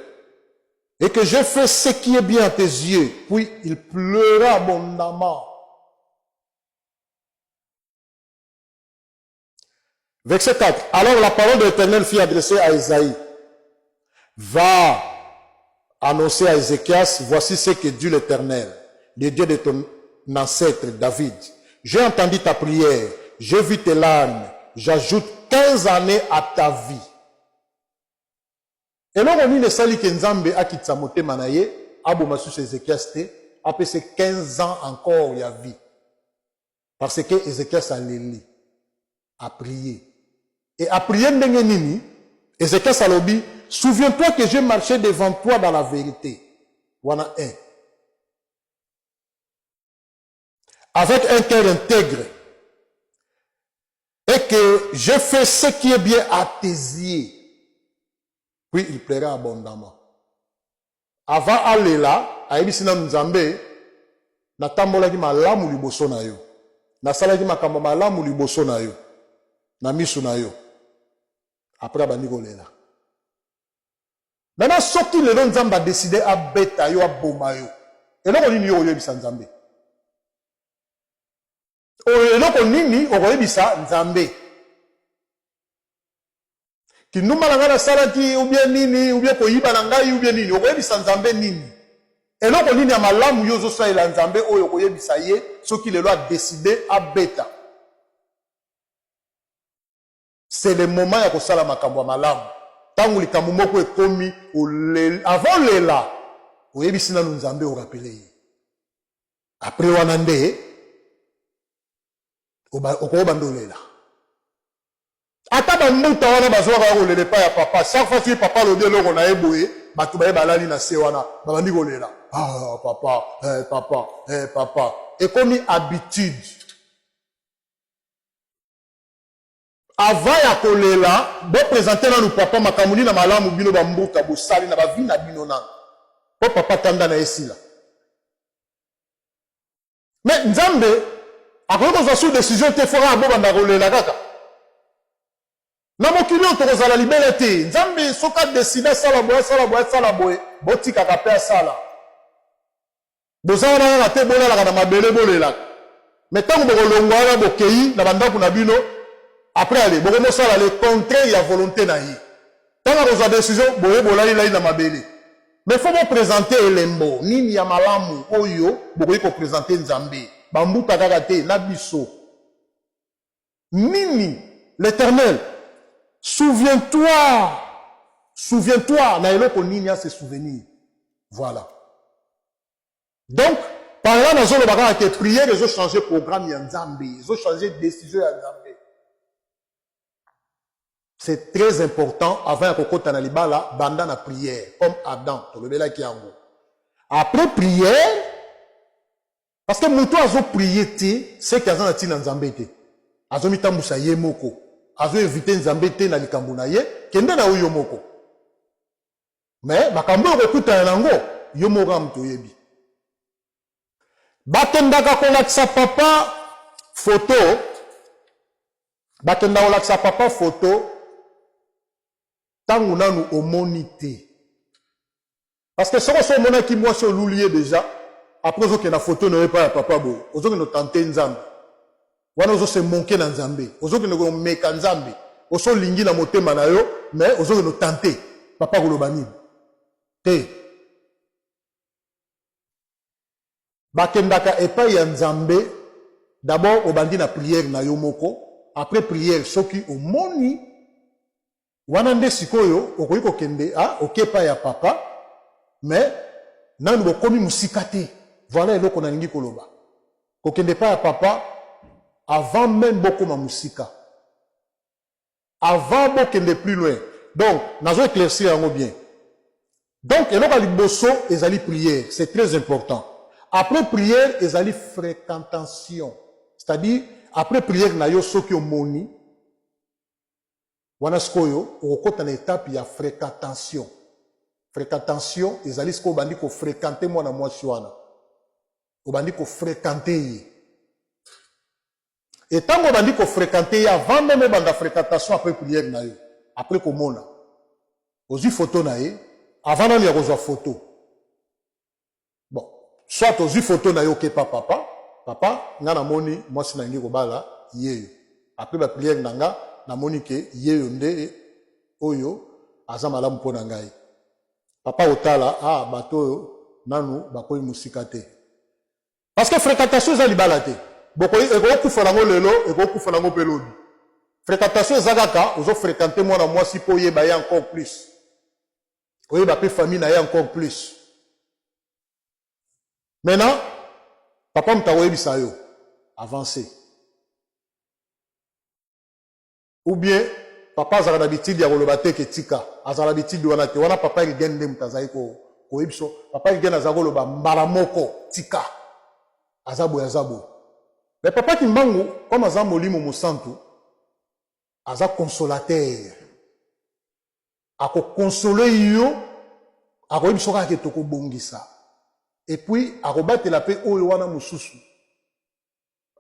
et que j'ai fait ce qui est bien à tes yeux. Puis il pleura abondamment. Verset 4. Alors la parole de l'Éternel fut adressée à Esaïe. Va annoncer à Ézéchias: voici ce que dit l'Éternel, le Dieu de ton ancêtre David. J'ai entendu ta prière, j'ai vu tes larmes, j'ajoute 15 années à ta vie. Eloko nini esali ke Nzambe akitisa motema na ye, aboma susu Ézéchias te, apesa 15 ans encore ya vie? Parce que Ézéchias aleli, a prié. Et a prié ndenge nini? Ézéchias alobi: souviens-toi que j'ai marché devant toi dans la vérité. Wana 1. Avec un cœur intègre. Et que j'ai fait ce qui est bien à tes yeux. Puis il pleura abondamment. Avant alela, ayebisi nanu Nzambe, natambolaki malamu liboso na yo. Nasalaki makambo malamu liboso na yo, na misu na yo. Après abandi kolela. Maintenant soki lelo Nzambe a decide abeta yo, aboma yo, eloko nini yo okoyebisa Nzambe? Oyo eloko nini okoyebisa Nzambe? Kindumba na ngai nasalaki ou bien nini ou bien koyiba na ngai ou bien nini, okoyebisa Nzambe nini? Eloko nini ya malamu yo ozosalela Nzambe oyo okoyebisa ye soki lelo a decide abeta? C'est le moment ya kosala makambo ya malamu. Tango likambo moko ekomi, avant olela, oyebisi nanu Nzambe, o rappeler ye. Après wana nde okobanda olela. Ata ba mbuta wana bazwaka ya kolela epai ya papa. Chaque fois soki papa alobi eloko na ye boye, bato baye balali na se wana, babandi kolela. Ah papa, eh papa, eh papa. Ekomi habitude. Avant ya kolela, bo presenter nanu papa makambo nini ya malamu bino ba mbuta bosali na ba vie na bino nanu. Po papa kanda na ye esila. Mais Nzambe akoki kozwa sous decision te faut kaka bobanda kolela kaka. Na mokili oyo tokozala libela te. Nzambe soki a decide asala boye asala boye asala boye, botikaka pe asala. Boza wana kaka te bolalaka na mabele bolelaka. Mais tango bokolongwa wana bokeyi na ba ndaku na bino après aller bokomosala le contraire ya volonte na ye. Tango akozwa decision boye bolali lali na mabele. Mais faut bo presenter elembo nini ya malamu oyo bokoki ko presenter Nzambe. Ba mbuta kaka te na biso. Nini? L'Eternel souviens-toi souviens-toi na eloko nini a se souvenir voilà donc par là nazoloba kaka ke prière ezo changer programme ya Nzambe ezo changer decision ya Nzambe. C'est très important avant ya kokota na libala banda na prière comme Adam tolobelaki yango après prière. Parce que mutu azo prier te ce que aza na tina Nzambe te. Azo mitambusa ye moko. Azo inviter Nzambe te na likambo na ye, kende na yo yo moko. Mais makambo oyo okokutana na yango, yo moko kaka mutu oyebi. Bakendaka kolakisa papa photo, bakenda kolakisa papa photo tangu nanu omoni te. Parce que soki osi omonaki mwasi oluli ye dejà, après ozo kende na photo nayo epai ya papa boye, ozo kende tenter Nzambe. Wana ozo se monquer na Nzambe. Ozo kende ko meka Nzambe. Osi olingi na motema na yo, mais ozo kende tenter. Papa akoloba nini? Te. Bakendaka epai ya Nzambe, d'abord obandi na prière na yo moko, après prière soki omoni Wana nde sikoyo okoki kokende ah oke epai ya papa mais nanu bokomi musika te voilà eloko nalingi koloba kokende epai ya papa avant meme bokoma musika avant bokende plus loin donc nazo eclaircir yango bien donc eloko ya liboso ezali prière c'est très important après prière ezali fréquentation c'est-à-dire après prière na yo soki omoni Wana sikoyo okokota na etape ya frequentation. Frequentation ezali sikoyo obandi ko frequenter mwana mwasi wana, obandi ko frequenter ye. Et tango obandi ko frequenter ye, avant meme obanda frequentation après prière na yo, après komona, ozwi photo na ye, avant nanu ya kozwa photo, Bon, soit ozwi photo na yo oke pa papa, papa nga namoni mwasi nalingi kobala yeyo. Après ba prière na nga namoni ke yeyo nde oyo aza malamu mpo na ngai. Papa otala ah bato oyo nanu bakomi mosika te. Parce que fréquentation eza libala te. Bokoki ekokufa nango lelo, ekokufa nango mpe lobi. Fréquentation eza kaka ozo fréquenter mwana mwasi mpo oyeba ye encore plus. Oyeba pe famille na ye encore plus. Maintenant, papa moto akoyebisa yo avance. Ou bien papa azalaka na bitidi ya koloba te ke tika, azala na bitidi wana te. Wana papa Rigen nde moto azali koyebisa. Papa Rigen azali koloba mbala moko tika. Aza boye, aza boye. Mais papa Kimbangu comme aza molimo mosantu, aza consolateur. Ako consoler yo, akoyebisa yo kaka ke tokobongisa. Et puis akobatela pe oyo wana mosusu.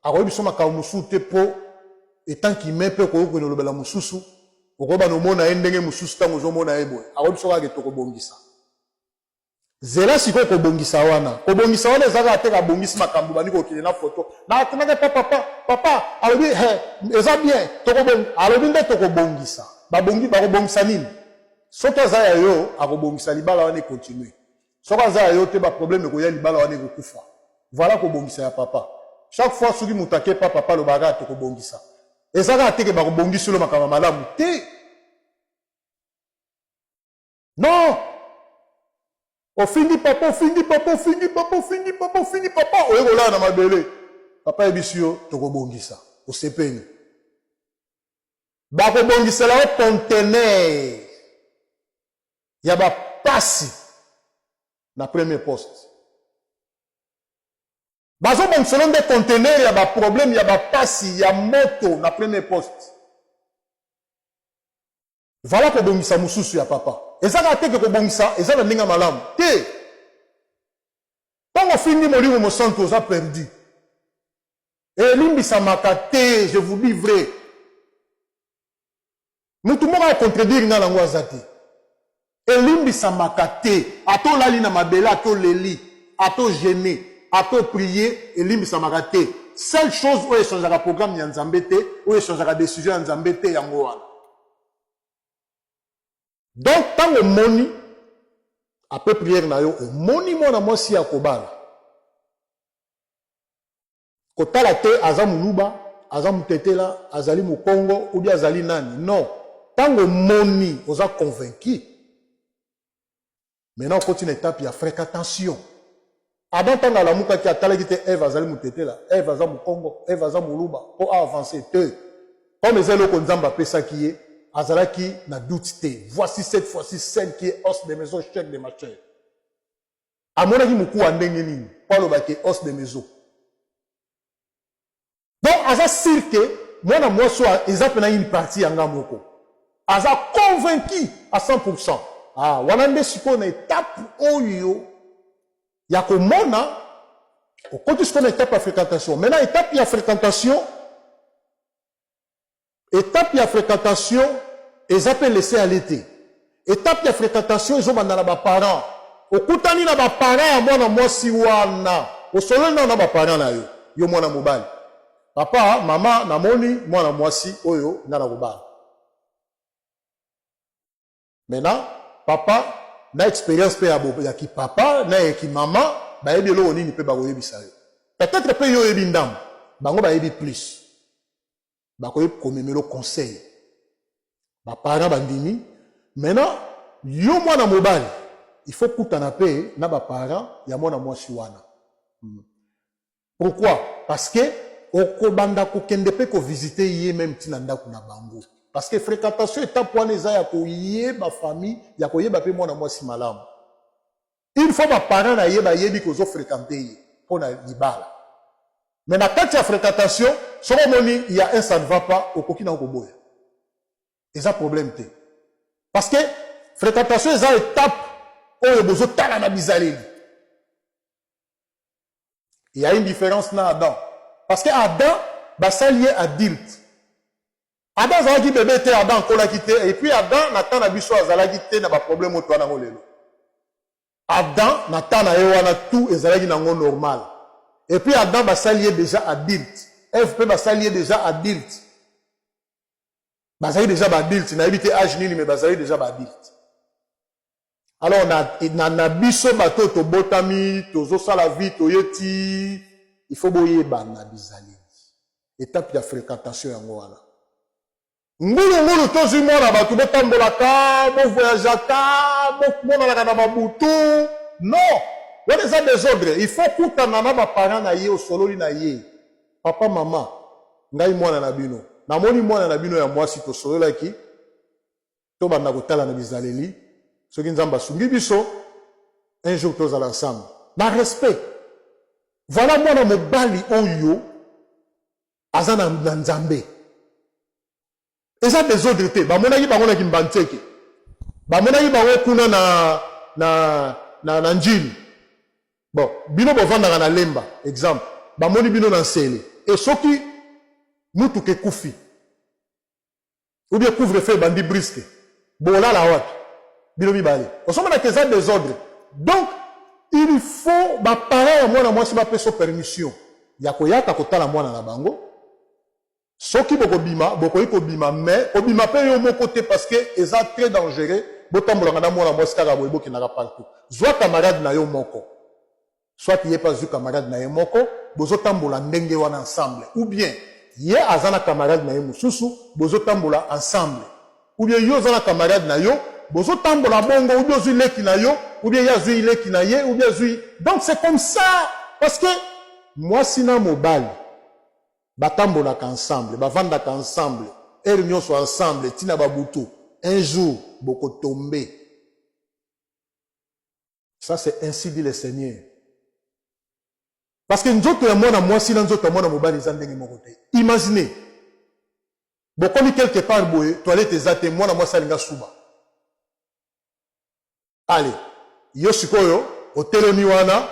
Akoyebisa yo makambo mosusu te po etant qu'humain pe okoki kokende kolobela mosusu, okoyeba na omona ye ndenge mosusu tango ozomona ye boye. Akoyebisa yo kaka ke tokobongisa. Zela sikoyo kobongisa wana. Kobongisa wana eza kaka te abongisi makambo bandi kokende na photo. Na atendaka pa papa, papa alobi he eza bien tokobong alobi nde tokobongisa. Babongi bakobongisa nini? Soki aza ya yo akobongisa libala wana e continuer. Soki aza ya yo te ba problème ekoya libala wana ekokufa. Voilà kobongisa ya papa. Chaque fois soki moto ake pa papa alobaka kaka tokobongisa. Eza kaka te ke bakobongisi yo makambo ya malamu te. Non! Ofingi papa, ofingi papa, ofingi papa, ofingi papa, ofingi papa, oye kolala na mabele. Papa ayebisi yo tokobongisa, osepeli. Bakobongisela yo conteneur ya bapasi na premier poste. Bazobongisela yo nde conteneur ya baproblème ya bapasi ya moto na premier poste. Voilà kobongisa mususu ya papa. Eza kaka te ke kobongisa eza na ndenge ya malamu te. Tango ofingi molimo mosantu oza perdu. Elimbisamaka te, je vous dis vrai. Mutu moko a contredire nga nango aza te. Elimbisamaka te. Ata olali na mabele, ata oleli, ata o jeune, ata o prier, elimbisamaka te. Seule chose oyo echangeaka programme ya Nzambe te, oyo echangeaka decision ya Nzambe te, yango wana. Donc tango omoni après prière na yo omoni mwana mwasi ya kobala, kotala te aza muluba, aza mutetela, azali mukongo ou bien azali nani, non. Tango omoni oza convaincu, maintenant okoti na etape ya fréquentation. Adam ntango alamukaki atalaki te Eve azali mutetela, Eve aza mukongo, Eve aza muluba po a avancer te. Comme eza eloko Nzambe apesaki ye, azalaki na doute te. Voici cette fois-ci celle qui est os de mes os, chair de ma chair. Amonaki mokuwa ndenge nini po aloba ke os de mes os. Donc aza sur que mwana mwasi oyo eza pena une partie ya nga moko. Aza convaincu à 100%. Ah, wana nde sikoyo na etape oyo ya komona okoti sikoyo na etape ya fréquentation. Maintenant etape ya fréquentation, Etape ya frequentation eza pe laisser aller te. Etape ya frequentation ezo banda na ba parents. Okutani na ba parents ya mwana mwasi wana, osololi nanu na ba parents na yo, yo mwana mobali. Papa, mama, namoni mwana mwasi oyo nga nakobala. Maintenant, papa na experience pe ya, ya ki papa na ya ki mama bayebi eloko nini pe bakoyebisa yo. Peut-être pe yo oyebi ndambo, bango bayebi plus. Bakoki komemelo conseil. Ba parents bandimi. Maintenant, yo mwana mobali, il faut kutana pe na ba parents ya mwana mwasi wana. Pourquoi? Parce que okobanda kokende pe ko visiter ye meme ti na ndaku na bango. Parce que frequentation etape wana eza ya koyeba famille, ya koyeba pe mwana mwasi malamu. Une fois ba parents na ye bayebi que ozo frequenter ye pona libala. Mais na kati ya frequentation, soki omoni il ya un ça ne va pas, okoki na yo koboya. Eza problème te. Parce que frequentation eza etape oyo bozo tala na bizaleli. Il y a une différence na Adam. Parce que Adam, basali ye adulte. Adam azalaki bebe te, Adam akolaki te. Et puis Adam, na temps na biso, azalaki te na ba problème oyo toa nango lelo. Adam, na temps na ye wana, tout ezalaki nango normal. Et puis Adam, basali ye déjà adulte. Ève pe basali ye déjà adulte. Bazali déjà ba adulte, nayebi te âge nini, mais bazali déjà ba adulte. Alors na, na, na biso bato oyo tobotami tozosala vie toye ti il faut boyebana bizaleli. Etape ya frequentation yango wana. Ngulu ngulu tozwi mwana bato botambolaka bovoyageaka bomonanaka na babutu non wana eza desordre. Il faut kutana na baparent na ye osololi na ye papa mama ngai mwana na bino namoni mwana na bino ya mwasi tosololaki Tobanda kotala na bizaleli soki Nzambe asungi biso un jour tozala ensemble na respect. Voilà mwana mobali oyo aza na, na Nzambe. Eza desordre te, bamonaki bango na Kimbanseke. Bamonaki bango kuna na na na, na Ndjili. Bon, bino bovandaka na Lemba, exemple, bamoni bino na Nsele. Et soki mutuka ekufi ou bien couvre-feu ebandi brusque, bolala wapi? Bino mibale. Ozomona que eza desordre. Donc, il faut ba parents ya mwana mwasi bapesa permission ya koyaka kotala mwana na bango. Soki bokobima, bokoki kobima, mais kobima pe yo moko te parce que eza très dangereux. Botambolaka na mwana mwasi kaka boye, bokendaka partout. Zwa camarade na yo moko, soit ye pe azwi camarade na ye moko, bozotambola ndenge wana ensemble, ou bien ye aza na camarade na ye mosusu, bozotambola ensemble, ou bien yo oza na camarade na yo, bozotambola bongo, ou bien ozwi leki na yo, ou bien ye azwi leki na ye, ou bien azwi. Donc c'est comme ça, parce que mwasi na mobali batambolaka ensemble, bavandaka ensemble, heure nyonso ensemble, ntina babutu. Un jour bokotombe. Ça, c'est ainsi dit le Seigneur, parce que nzoto ya mwana mwasi na nzoto ya mwana mobali eza ndenge moko te. Imagine bokomi quelque part boye, toilette eza te, mwana mwasi alinga suba. Ale yo sikoyo otelemi wana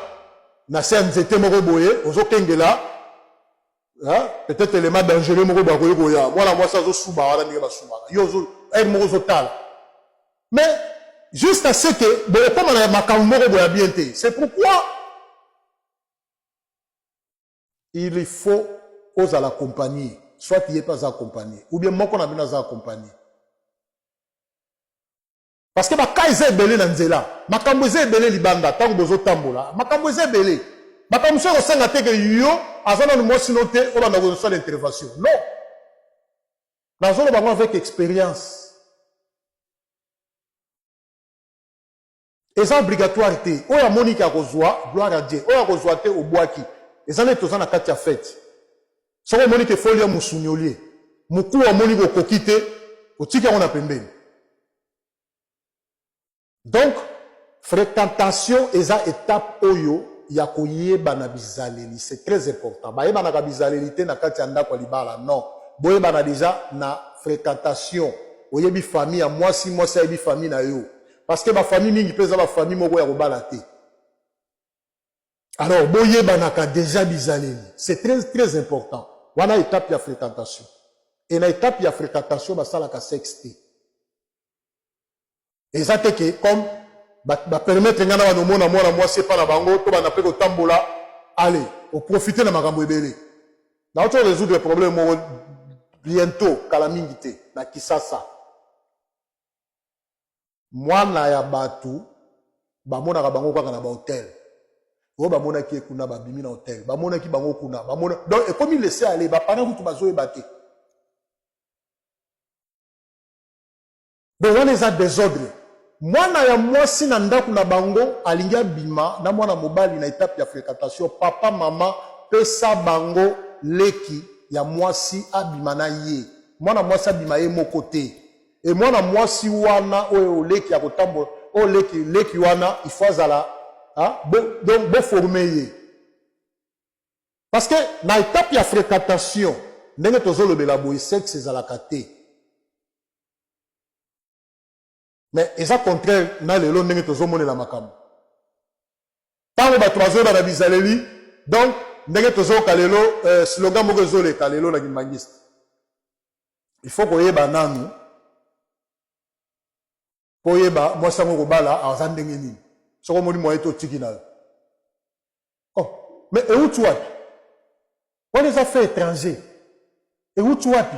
na se ya nzete moko boye, ozokengela peut-être élément dangereux moko boye akoki koya. Mwana mwasi azosuba wana ndenge basubaka, yo heure moko ozotala, mais jusqu'à ce que bokokóma na makambo moko boye ya bien te. C'est pourquoi il faut ozala accompagné, soit ye mpe aza accompagné, ou bien moko na bino aza accompagné, parce que baka eza ebele na nzela, makambo eza ebele libanda. Ntango bozotambola, makambo eza ebele, makambo mosusu ekosenga te ke yo aza nanu mwasi no te, obanda kosala intervention. Non, nazoloba bango avec expérience, eza obligatoire te. Oyo amoniki akozwa, gloire à Dieu. Oyo akozwa te, obwaki. Eza neti toza na kati ya fête. Soki omoni ke folia mosuni, olie mokuwa, omoni kokoki te, otiki yango na pembeni. Donc fréquentation eza étape oyo ya koyebana bizaleli, c'est très important. Bayebanaka bizaleli te na kati ya ndako ya libala, non. Boyebana déjà na fréquentation. Oyebi famille ya mwasi, mwasi ayebi famille na yo, parce que bafamille mingi mpe eza bafamille moko ya kobala te. Alors boyebanaka déjà bizaleli, c'est très très important wana, étape ya fréquentation. E na étape ya fréquentation basalaka sexe te. Eza te ke comme bapermettre ngai na bana omona mwana mwasi epa na bango, to bana mpe kotambola, ale oprofite na makambo ebele. Nauti résoudre problème moko bientôt, kala mingi te, na Kisasa. Mwana ya bato bamonaka bango kaka na bahotel oyo, bamonaki ye kuna, babimi na hotel, bamonaki bango kuna, bamona. Donc ekomi laisser aller, baparent kutu bazoyeba te. Donc wana eza désordre. Mwana ya mwasi na ndako na bango alingi abima na mwana mobali na étape ya fréquentation, papa, mama, pesa bango leki ya mwasi abima na ye. Mwana mwasi abima ye moko te. E mwana mwasi wana oyo leki ya kotambola, oyo leki, leki wana il faut azala bo, donc boforme ye, parce que na étape ya fréquentation, ndenge tozolobela boye, sexe ezalaka te. Mais eza contraire na lelo ndenge tozomonela makambo. Ntango bato bazoyeba na bizaleli, donc ndenge tozoyoka lelo, slogan moko ezoleka lelo na kimbangiste: il faut koyeba nanu mpo oyeba mwasi yango kobala aza ndenge nini. Soki omoni moye te, otiki na yo. Oh, mais euti wapi wana? Eza fait étranger, euti wapi?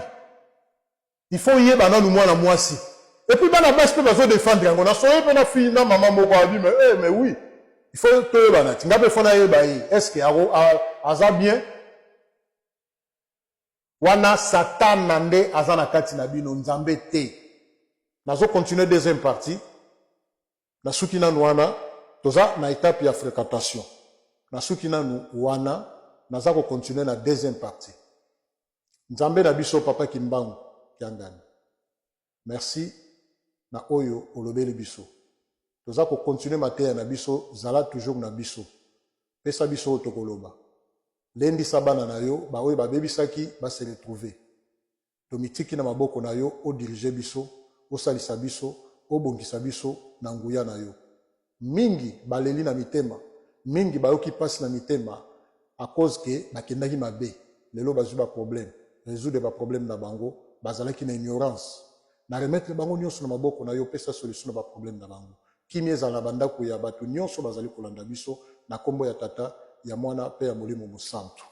Il faut oyeba nanu mwana mwasi. Et puis bana basi mpe bazodefendre yango. Nasoye mpe na fille na mama moko abi, mais, eh, mais oui, il faut toyebana ti nga mpe fo nayeba ye, est ce que aza bien wana. Satana nde aza na kati na bino, Nzambe te. Nazocontinue deuxième partie. Nasuki nanu wana, toza na étape ya fréquentation. Nasuki nanu wana, naza kocontinue na deuxième partie. Nzambe na biso, Papa Kimbangu Kiangani, merci na oyo olobeli biso. Toza kocontinue mateya na biso. Zala toujours na biso, pesa biso oyo tokoloba, lendisa bana na yo baoyo babebisaki base retrouve. Tomitiki na maboko na yo, odirige biso, osalisa biso. obongisa biso na nguya na yo. Mingi baleli na mitema, mingi bayoki pasi na mitema à cause que bakendaki mabe, lelo bazui ba problèmes, resoudre ba problèmes na bango, bazalaki na ignorance. Na remettre bango nionso na maboko na yo, pesa solution na ba problèmes na bango. Kimia ezala na ba ndaku ya batu nionso bazali kolanda biso, na kombo ya Tata, ya Mwana pe ya Molimo Mosantu.